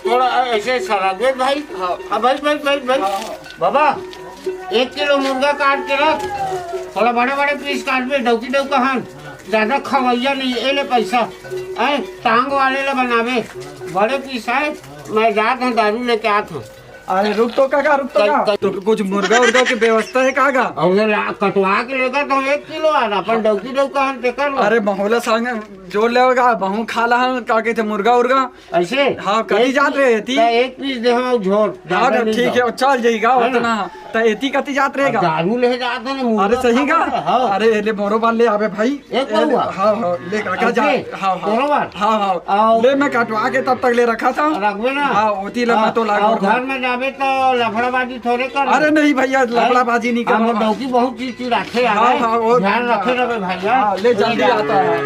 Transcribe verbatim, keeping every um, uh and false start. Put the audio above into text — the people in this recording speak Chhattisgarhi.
थोड़ा ऐसे सरकबे भाई। हाँ। अब भाई, भाई, भाई, भाई। हाँ, हाँ। बाबा, एक किलो मुर्गा काट के रख, थोड़ा बड़े बड़े पीस काटबे, डौकी डौका हन, ज्यादा खवैया नहीं, ए ले पैसा, ऐ टांग वाले ला बनाबे, बड़े पीस आए, मैं जात हूँ दारू लेके आत हूँ। अरे रुक तो काका, रुक तो कल, का। कल। तो कुछ मुर्गा उर्गा के व्यवस्था है का गा? और वो ला-, कटवा के लेकर तो एक किलो आ रहा, अपन डौकी डौका हन तेकर ला। अरे महोला संग जोड़ लेगा, महू खा ला हन, का कहते मुर्गा उर्गा। ऐसे? हाँ, कति एक जात पीस, रहे एती? तो एक पीस दे हम झोर, हाँ, ज्यादा तो नहीं ठीक दो। है, चल जाएगा है ना? उतना। तो एती कति जात रहेगा? दारू ले जात है ना, मुर्गा अरे सही का? खाते हैं, हाँ। अरे ले मोरो बाल ले आवे भाई। एक ए, पौवा? हाँ, हाँ, ले काका जा। ऐसे? हाँ, हाँ। मोरो बाल? हाँ, हाँ। आओ। ले मैं कटवा के तब तक ले रखा था। रखबे ना? हाँ, ओती ले मैं तो लागू और रखूँ। घर में जाबे तो लफड़ाबाजी थोड़े कर। अरे नहीं भैया, हैं? लफड़ाबाजी नहीं हम करना। डौकी बहुत चीज चिढ़ाते आ हाँ, रहे। हाँ, वो ध्यान रखे रहे भैया। हाँ, ले जल्दी आता है।